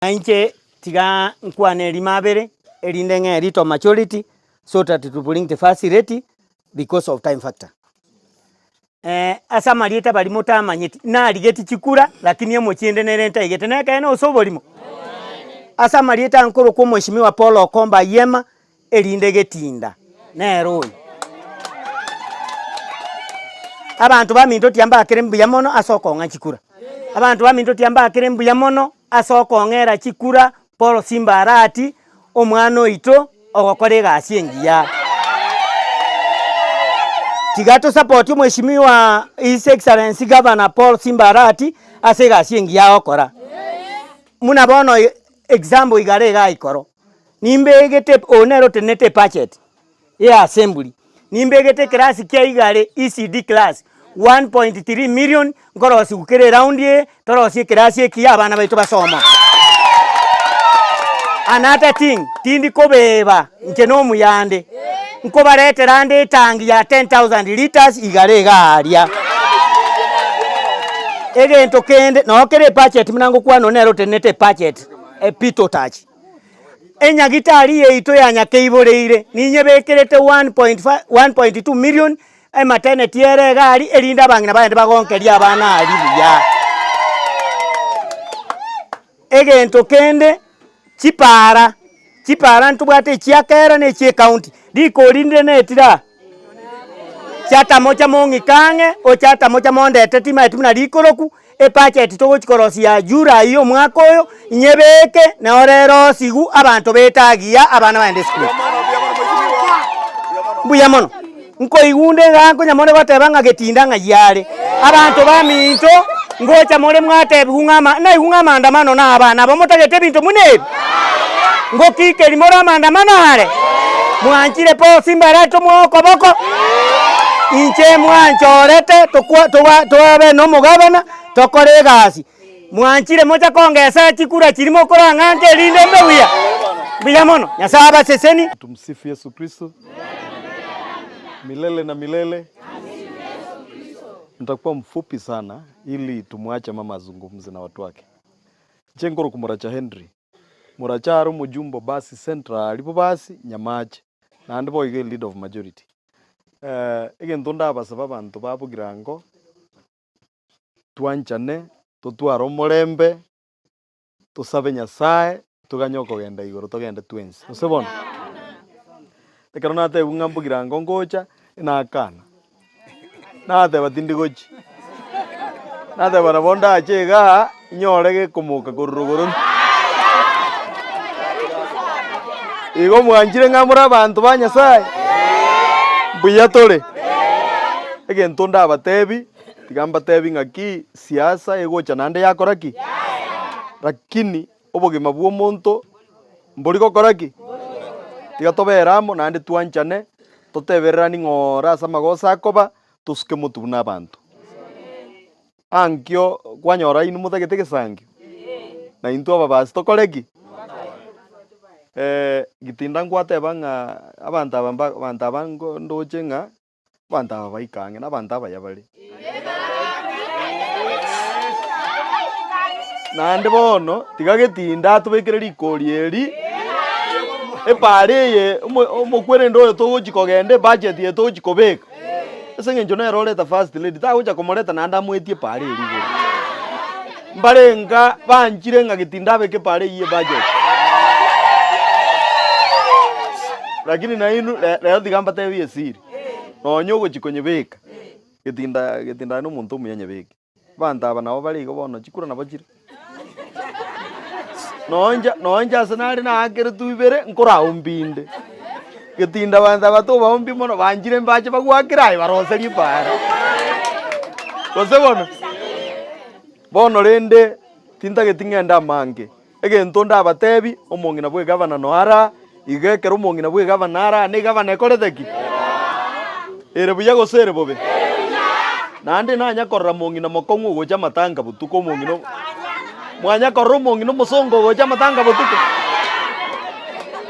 Na inche tiga nkwane erimo abere, erinde ng'e little maturity, so that to bring the first lady because of time factor. Ase amarieta baria motamanyeti, narigeti chikura lakini emochie ende nere ntaigete, nekeene gose oborimo? Ase amarieta nkorokwa omweshimiwa Paul Okomba Ayiema, erinde getinda nere oyo. Abanto baminto tiga mbakere mbuya mono ase okong'a chikura, abanto baminto tiga mbakere mbuya mono ase okong'era chikura Paul Simba Arati, omwana oito ogokora egasi engiya. Tiga tosapoti omweshimiwa His Excellency Governor Paul Simba Arati ase egasi engiya agokora. Buna bono example igare igaa ikoro. Nimbegete, oyo nere otenenete ebudget ya assembly, nimbegete ekerasi kia igare ECD class 1.3 million nkorosiwu kera eround eye torosie ekerasi ekiya abana baito basome. Another thing, tindi kobeba inche na omuyande, nkobaretera ande etangi ya 10000 litres igare iga aria. Egento kende, noo kere ebudget buna ngokwana oyo nere otenenete ebudget, Peter Otachi. Enyagitari yaito ya Nyakeiboreire ninyebekerete 1.2 million emateneti ere iga aria erinde abang'ina bagende bagonkerie abana aria buya. Egento kende chipara, chipara ntobwate echia kera na echia ecounty, rikori rinde netire aa. Chiatamocha mong'ike ang'e, ochiatamocha mondete timaeti buna rikoroku, ebudget togochi korosia ya July omwaka oyo, inyebeke nero erosiwu abanto bete agiya abana bagende esukuru. Mbuya mono, nkoigwa iga nkonya more goteba ng'a getinda ng'ai are, abanto baminto ngocha more mwatebiwu ng'a ama naigwe ng'a amaandamano na abana aba motagete ebinto buna ebi? Ngokikeri more amaandamano are? Mwanchire bonsi mbarete omoa okoboko? Inche mwanchorete tokwa toba tobe na omogabana tokore egasi. Mwanchire mocha kongesa chikura chiria mokorang'anka erinde mbe buya? Mbuya mono, Nyasae abaseseni. Tumsifu Yesu Kristo milele na milele. Nitakuwa mfupi sana ili tumwache mama azungumze na watu wake. Inche nkorokwa Moracha Henry. Moracha are omojumbe o Basi Central aria Bobasi, Nyamache, naende boigo e leader of majority. Egento ndabasaba abanto ba Bogirango, twanchane, totware omorembe, tosabe Nyasaye, toganye okogenda igoro togende twensi, gose bono? Ekero natebiwu ng'a Bogirango ngocha, nakana. Nateba tindi gochia, nateba nabo ndache igaa nyore gekomoka korwa rogoro. Igo mwanchire ng'a more abanto ba Nyasaye? Mbuya tore? Egento ndabatebi, tiga mbatebi ng'aki siasa egocha naende yakora ki? Lakini obogima bwa omonto mbori gokora ki? Tiga tobere amo naende twanchane, totebereranie ng'ora ase amagoso akoba, tosuke motwe buna abanto. Ankio kwanyora inwe motagete egesangio, na intwe ababasi tokore ki? Gitinda nkwateba ng'a abanto aba mba abanto aba nko ndoche ng'a Abanto aba baika ang'e nabanto abaya bare. Naende bono tiga getinda atobekere rikori eri, epaara eye omo omokwerende oyo togochi kogenda ebudget eye togochi kobeka, ase eng'encho nere oreta first lady tagocha komoreta naende amoetie epaara eria igoro. Mbarenga banchire ng'a getinda abeke epaara eyio ebudget. Lakini nainwe re rero tiga mbatebie esiri. Nonya ogochia konyebeka, getinda getinda aye na omonto omuya nyebeke. Abanto aba nabo bare igo bono chikura nabo chire. Noncha noncha ase nare naakeretwe ibere, nkoraombia inde. Getinda abanto aba tobaombia mono, banchire mbache bagwakere aye baroserie epaara. Gose bono? Bono rende, tintageti ng'ende amange. Egento ndabatebi, omong'ina bw'egavana noyo ara, igo ekero omong'ina bw'egavana ara, na egavana ekorete ki? Ere buya gose ere bobe? Naende nanya korora mong'ina mokong'u ogocha amatanga botuko omong'ina o mwanya korora omong'ina omosongo ogocha amatanga botuko?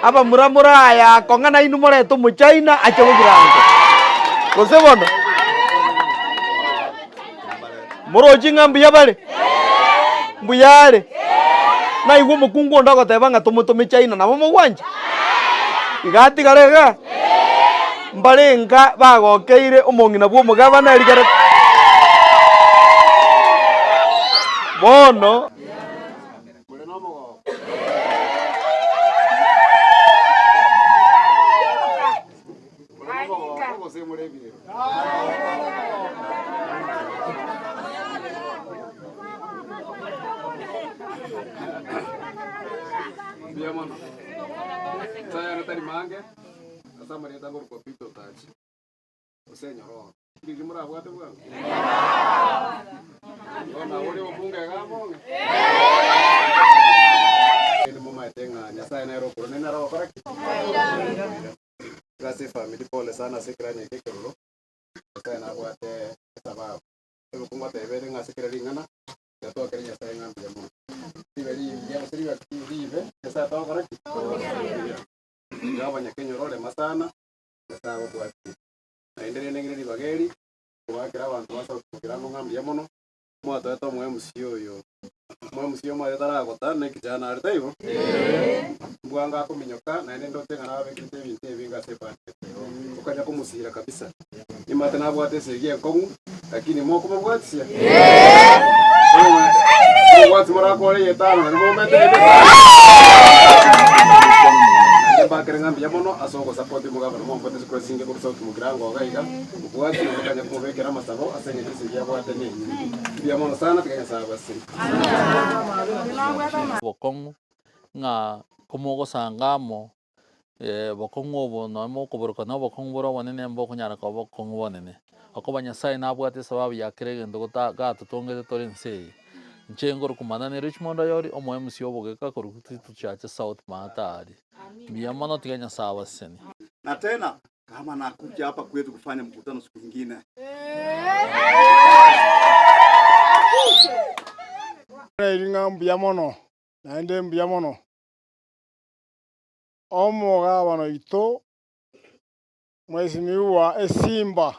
Abamura more aya akong'a nainwe morete omochaina ache gogirango. Gose bono? Moroche ng'a mbuya bare? Mbuya are? Naigwa omokungu onde ogoteba ng'a tomotome China, nabo mogwancha? Iga atigare igaa? Mbare nka bagokeire omong'ina bwa omogabana erigere bono. Mbuya mono. Nyasaye one tari mange, ase amarieta ngorokwa Peter Otachi, gose Enyororo. Riria morabwate bwango? Bono nabo oria omokunga iga among'e? Rende momaete ng'a Nyasaye nere okorwa, nere ogokora ki? Okoira. Iga ase efamiri pole sana ase ekeranya eke ekeroro, Nyasaye nabwate esababu. Ebuku ngoteba ere ng'a ase kera ring'ana, tiga twakere Nyasaye ng'a mbuya mono. Ribe rigiya gose ribe ribe, Nyasaye togokora ki? Togosubiria. Iga abanyakenyoro rema sana, Nyasaye ababwatie. Naende rende ng'ire ribaga eri, kobakera abanto ba South Mugirango ng'a mbuya mono, mwatoete omo MC oyo. Omo MC omanyete taragota na ekijana are taibo? Mbwango akominyoka naende ndoche ng'a nababekerete ebinto ebinge ase ebudget. Okanya komosira kabisa. Nimanyete nabwate esegi enkong'u lakini mokomobwatisia? Mobwati morakore eye etano naende momete ende etano. Naende mbakere ng'a mbuya mono ase ogosapoti omogabana mombwate ase kura chinge korwa South Mugirango iga iga. Mobwati na mokanya komobekera amasabo ase eng'encho esegi abwate nenyinge. Mbuya mono sana tiga Nyasae abasesenie. Bokong'u ng'a komogosanga amo Bokong'u obo nonya mokoborokana na obokong'u bore obonene mbokonyara koba obokong'u bonene. Okoba Nyasaye nabwate esababu ya kera egento gota gatotongete tore ense eye. Inche ngorokumana ne Richmond Oyori, omo MC obogeka korwa Kitutu Church South Maata aria. Mbuya mono tiga Nyasaye abasesenie. Na tena kama nakuja hapa kwetu kufanya mkutano siku ingine. Eri ng'a mbuya mono, naende mbuya mono. Omogabana oito mwesimigwa esimba,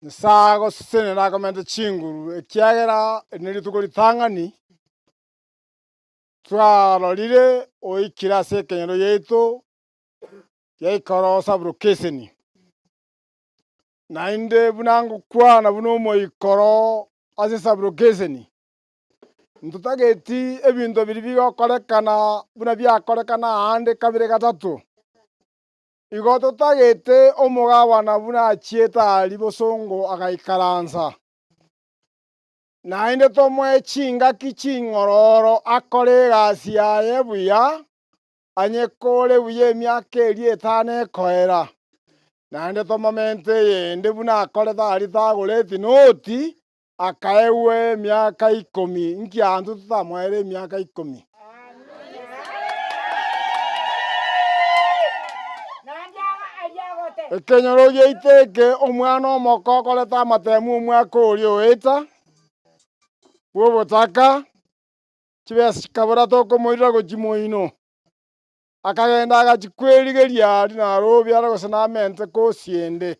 Nyasae agosesenie na akomente chinguru, ekiagera eri nerituko ritang'ani twarorire oikire ase ekenyoro giaito giaikoro saburokeseni. Naende buna ngokwana buna omoikoro ase saburokeseni, Ntotageti ebinto biria bigokorekana buna biakorekana aande kabere gatato. Igo totagete omogabana buna achiete aria bosongo agaikaransa, naende tomoe chingaki ching'ororo akore egasi yaye buya, anyekore buya emiaka eria etano ekoera, naende tomomente eyende buna akorete aria tagoreti noti, Akaegwa emiaka ikomi, inki aanto totamoere emiaka ikomi? Ekenyoro giaito eke omwana omoke okorete amatemu omwaka oria oeta bw'obotaka, chibesa chikabora tokomoirera gochia moino. Akagenda agachia kwerigeria aria Nairobi are gose namente kosi ende.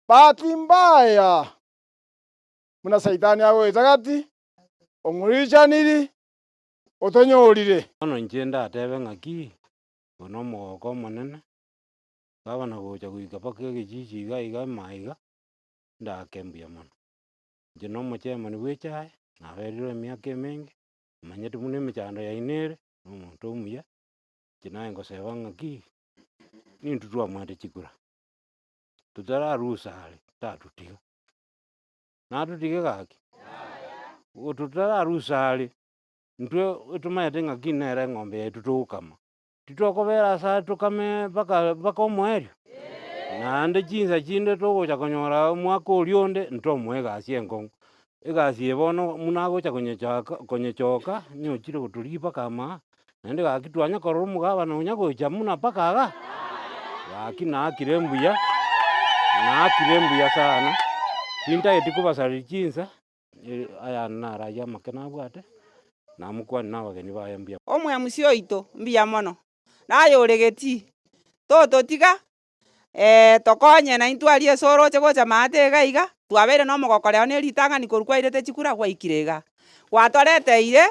Bahati mbaya, buna Saitani agoeta gati, ong'orichaniri, otonyorire. Bono inche ndatebe ng'aki, oyo na omogoko omonene, gavana gocha goika mpaka egechiji iga iga ime iga, ndake mbuya mono. Inche na omochairman bwa echae, naberire emiaka emenge, manyete buna emechando yaino ere, na omonto omuya, inche naye ngoseba ng'aki, nintwe twamwete chikura. Totararusa are, tatotiga. Natotige gaki? Totararusa are, intwe tomanyete ng'aki nere eng'ombe yaito togokama. Titokobera ase aya tokame mpaka mpaka omoerio? Naende chinsa chinde togocha konyora omwaka oria onde, ntomoe egasi enkong'u. Egasi eye bono buna agocha konyechaka konyechoka, nyochire gotorigia mpaka ama aa, Naende gaki twanya korora omogabana onya gocha buna mpaka igaa, gaki naakire mbuya, naakire mbuya sana, tintageti kobasareria chinsa, aya naro ayio amake nabwate, namokwania na abageni baye mbuya. Omwemusi oito mbuya mono, naye ore getii, tototiga tokonye naintwe aria ase oroche gocha maate iga iga, twabeire na omogoko rero na eritang'ani korwa kwairete chikura gwaikire igaa. Gwatoreteire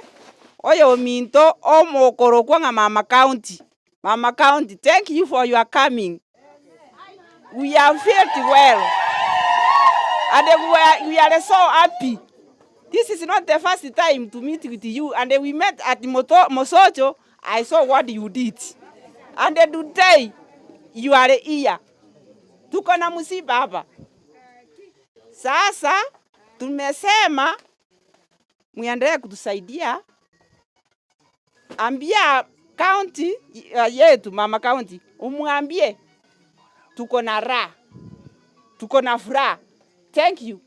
oyominto omokorokwa ng'a Mama County. Mama County, thank you for your coming. We have felt well and we are so happy. This is not the first time to meet with you and we met at Mosocho. I saw what you did. And today you are here. Tuko na msiba hapa. Sasa tumesema muendelee kutusaidia. Ambia county yetu, mama county, umwambie tuko na raha, tuko na furaha. Thank you.